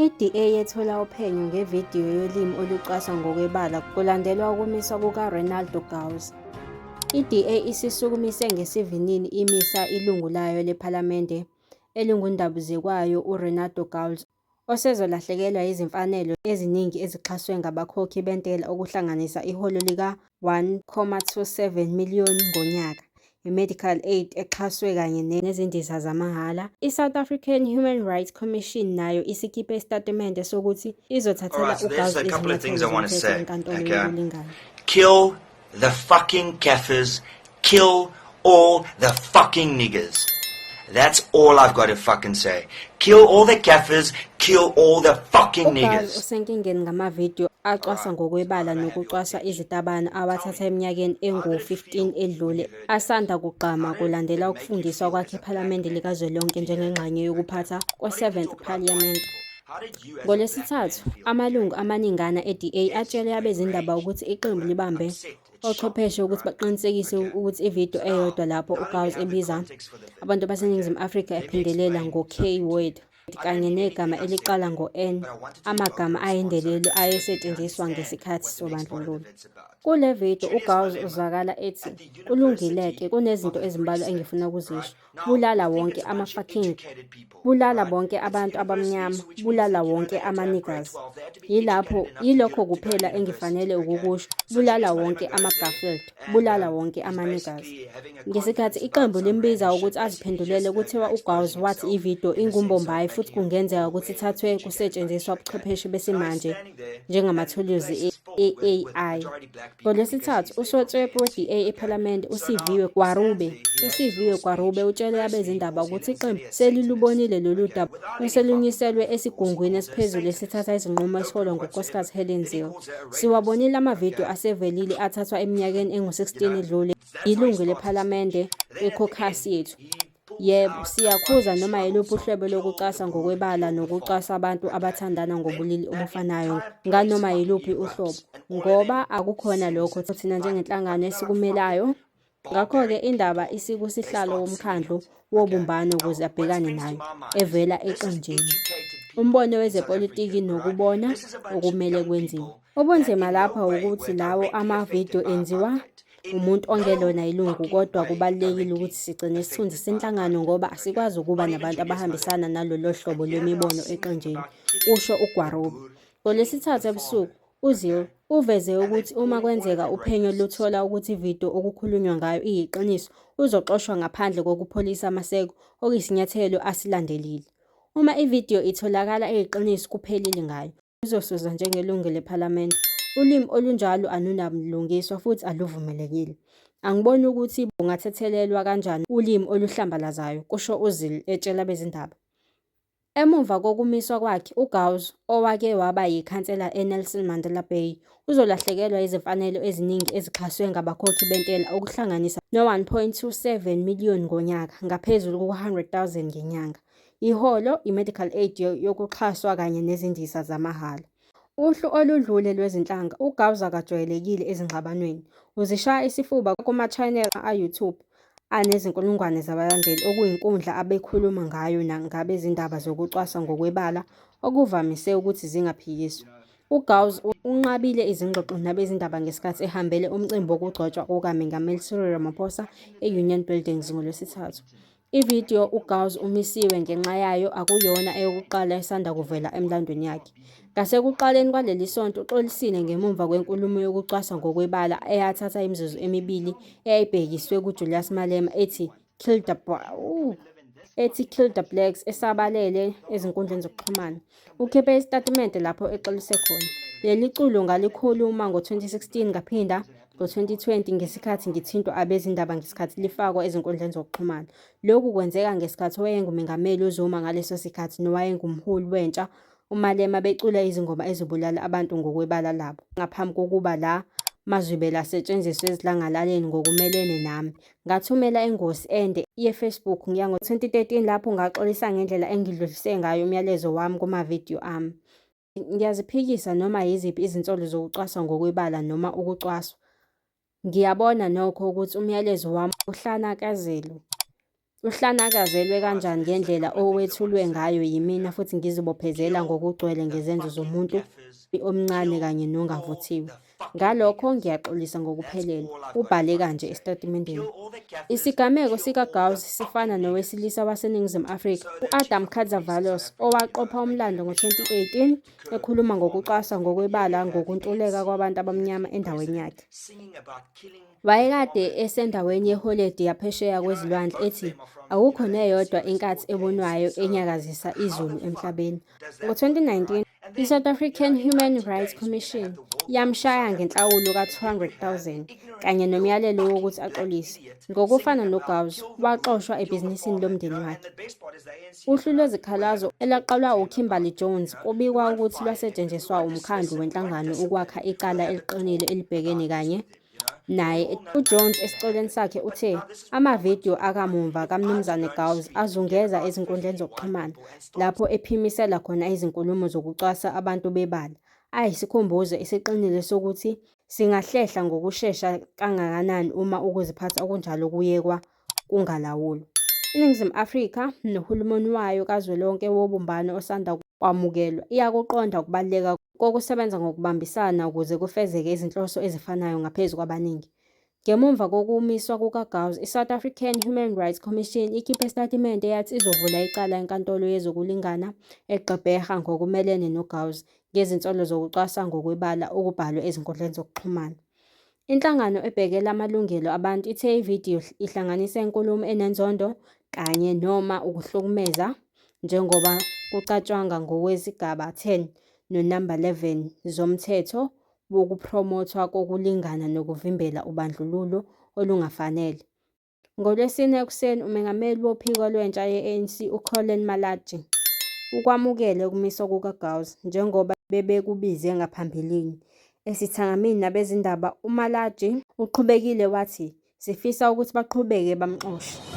I-DA yethula uphenyo ngevidiyo yolimi olucwasa ngokwebala kulandelwa ukumiswa kukaRenaldo Gouws. I-DA isisukumise ngesivinini imisa ilungu layo lePhalamende elingundabuzekwayo uRenaldo Gouws osezolahlekelwa yizimfanelo eziningi ezixhaswe ngabakhokhi bentela okuhlanganisa iholo lika-R1.27 million ngonyaka, i-medical aid exhasiwe kanye nezindiza zamahhala. I-South African Human Rights Commission nayo isikhiphe isitatimende sokuthi izothathela Alright, so there's uGouws a couple of things I izinyathelo want to zomthetho say. enkantolo Okay. yokulingana. Kill the fucking Kaffirs. Kill all the fucking niggers. That's all I've got to fucking say. Kill all the Kaffirs. Kill all the fucking UGouws niggers. usenkingeni ngamavidiyo acwasa ngokwebala nokucwasa izitabane awathatha eminyakeni engu-15 edlule asanda kugqama kulandela ukufungiswa kwakhe ePhalamende likazwelonke njengengxenye yokuphatha kwe-7th Parliament. NgoLwesithathu, amalungu amaningana e-DA atshele abezindaba ukuthi iqembu libambe ochwepheshe ukuthi baqinisekise ukuthi ividiyo eyodwa lapho uGouws ebiza abantu baseNingizimu Afrika ephindelela ngo-K-word kanye negama eliqala ngo-N, amagama ayindelelo ayesetshenziswa ngesikhathi sobandlululo. Kule vidiyo uGouws uzwakala ethi, "Kulungile-ke, kunezinto ezimbalwa engifuna ukuzisho. Bulala wonke ama-fucking bulala bonke abantu abamnyama, bulala wonke ama-niggers. Yilapho yilokho kuphela engifanele ukukusho, bulala wonke ama-Garfield, bulala wonke ama-niggers." Ngesikhathi iqembu limbiza ukuthi aziphendulele kuthiwa uGouws wathi ividiyo ingumbombayi futhi kungenzeka ukuthi ithathwe kusetshenziswa ubuchwepheshe besimanje njengamathuluzi e-AI. NgoLwesithathu, uSotswebhu we-DA ePhalamende uSiviwe Gwarube utshele abezindaba ukuthi iqembu selilubonile lolu daba oselunyuselwe esigungwini esiphezulu esithatha izinqumo esiholwa nguNkosikazi Helen Zille. Siwabonile amavidiyo asevelile athathwa eminyakeni engu-16 edlule yilungu lephalamende kwikhokhasi yethu. Yebo, siyakhuza noma yiluphi uhlobo lokucwasa ngokwebala nokucwasa abantu abathandana ngobulili obufanayo nganoma yiluphi uhlobo, ngoba akukhona lokho thina njengenhlangano esikumelayo. Ngakho-ke indaba isikusihlalo womkhandlu wobumbano ukuze abhekane nayo, evela eqenjini. Umbono wezepolitiki nokubona okumele kwenziwe. Ubunzima lapha wukuthi lawo amavidiyo enziwa umuntu ongelona ilungu kodwa kubalulekile ukuthi sigcine isithunzi senhlangano ngoba asikwazi ukuba nabantu abahambisana nalolo hlobo lwemibono eqenjini, kusho uGwarube. NgoLwesithathu ebusuku, uZille uveze ukuthi uma kwenzeka uphenyo luthola ukuthi ividiyo okukhulunywa ngayo iyiqiniso, uzoxoshwa ngaphandle kokupholisa amaseko, okuyisinyathelo asilandelile. Uma ividiyo itholakala iyiqiniso kuphelile ngayo. Uzosuswa njengelungu lephalamende. Ulimi olunjalo alunabulungiswa futhi aluvumelekile. Angiboni ukuthi bungathethelelwa kanjani ulimi oluhlambalazayo, kusho uZille etshela abezindaba. Emuva kokumiswa kwakhe, uGouws, owake waba yikhansela eNelson Mandela Bay, uzolahlekelwa yizimfanelo eziningi ezixhaswe ngabakhokhi bentela okuhlanganisa no-1.27 million ngonyaka, ngaphezulu kuka-100 000 ngenyanga, iholo, i-medical aid yokuxhaswa kanye nezindiza zamahhala. Uhlu oludlule lwezinhlanga, uGouws akajwayelekile ezingxabanweni. Uzishaya isifuba kuma-channel a-YouTube anezinkulungwane zabalandeli okuyinkundla abekhuluma ngayo ngabezindaba zokucwasa ngokwebala okuvamise ukuthi zingaphikiswa. UGouws unqabile izingxoxo nabezindaba ngesikhathi ehambele umcimbi wokugcotshwa kukaMengameli Cyril Ramaphosa e-Union Buildings ngoLwesithathu. Ividiyo uGouws umisiwe ngenxa yayo akuyona eyokuqala esanda kuvela emlandweni yakhe. Ngasekuqaleni kwaleli sonto uxolisile ngemuva kwenkulumo yokucwasa ngokwebala eyathatha imizuzu emibili eyayibhekiswe kuJulius Malema ethi "Kill the Blacks" esabalele ezinkundleni zokuxhumana. Ukhiphe isitatimende lapho exolise khona. Leli culo ngalikhuluma ngo-2016 ngaphinda ngo-2020 ngesikhathi ngithintwa abezindaba ngesikhathi lifakwa ezinkundleni zokuxhumana. Lokhu kwenzeka ngesikhathi owayengumengameli uZuma ngaleso sikhathi nowayengumholi wentsha uMalema becula izingoma ezibulala abantu ngokwebala labo. Ngaphambi kokuba la mazwibela asetshenziswe esidlangalaleni ngokumelene nami, ngathumela ingosi ende ye-Facebook yango-2013 lapho ngaxolisa ngendlela engidlulise ngayo umyalezo wami kumavidiyo ami. Ngiyaziphikisa noma yiziphi izinsolo zokucwaswa ngokwebala noma ukucwaswa. Ngiyabona nokho ukuthi umyalezo wami uhlanakazelwe. Uhlanakazelwe kanjani ngendlela owethulwe ngayo yimina futhi ngizibophezela ngokugcwele ngezenzo zomuntu omncane kanye nongavuthiwe. Ngalokho ngiyaxolisa ngokuphelele, ubhale kanje esitatimendeni. Isigameko sikaGouws sifana nowesilisa waseNingizimu Afrika, u-Adam Catzavelos, owaqopha umlando ngo-2018 ekhuluma ngokucwaswa ngokwebala ngokuntuleka kwabantu abamnyama endaweni yakhe. Wayekade esendaweni yeholide yaphesheya kwezilwandle ethi akukho neyodwa inkathi ebonwayo enyakazisa izulu emhlabeni. Ngo-2019, i-South African Human Rights Commission yamshaya ngenhlawulo ka-200,000 kanye nomyalelo wokuthi axolise. Ngokufana noGouws, waxoshwa ebhizinisini lomndeni wakhe. Uhlu lwezikhalazo elaqalwa uKimberly Jones kubikwa ukuthi lwasetshenziswa umkhandlu wenhlangano ukwakha icala eliqinile elibhekene kanye naye. UJones esicelweni sakhe uthe amavidiyo akamumva kaMnumzane Gouws azungeza ezinkundleni zokuxhumana lapho ephimisela khona izinkulumo zokucwasa abantu bebala, ayisikhumbuzo esiqinile sokuthi singahlehla ngokushesha kangakanani uma ukuziphatha okunjalo kuyekwa kungalawulwa. INingizimu Afrika, nohulumeni wayo kazwelonke wobumbano osanda kwamukelwa, iyakuqonda ukubaluleka kokusebenza ngokubambisana ukuze kufezeke izinhloso ezifanayo ngaphezu kwabaningi. Ngemuva kokumiswa kukaGouws, iSouth African Human Rights Commission ikhiphe isitatimende yathi izovula icala eNkantolo Yezokulingana eGqeberha ngokumelene noGouws ngezinsolo zokucwasa ngokwebala okubhalwe ezinkundleni zokuxhumana. Inhlangano ebhekela amalungelo abantu ithe ividiyo ihlanganisa inkulumo enenzondo kanye noma ukuhlukumeza njengoba kucatshangwa ngokwesigaba 10 nonamba 11 zoMthetho Wokuphromotha Kokulingana Nokuvimbela Ubandlululo Olungafanele. NgoLwesine ekuseni, uMengameli wophiko lwentsha ye-ANC uCollen Malatji ukwamukele ukumiswa kukaGouws njengoba bebekubize ngaphambilini. Esithangamini nabezindaba, uMalatji uqhubekile wathi, Sifisa ukuthi baqhubeke bamxoshe.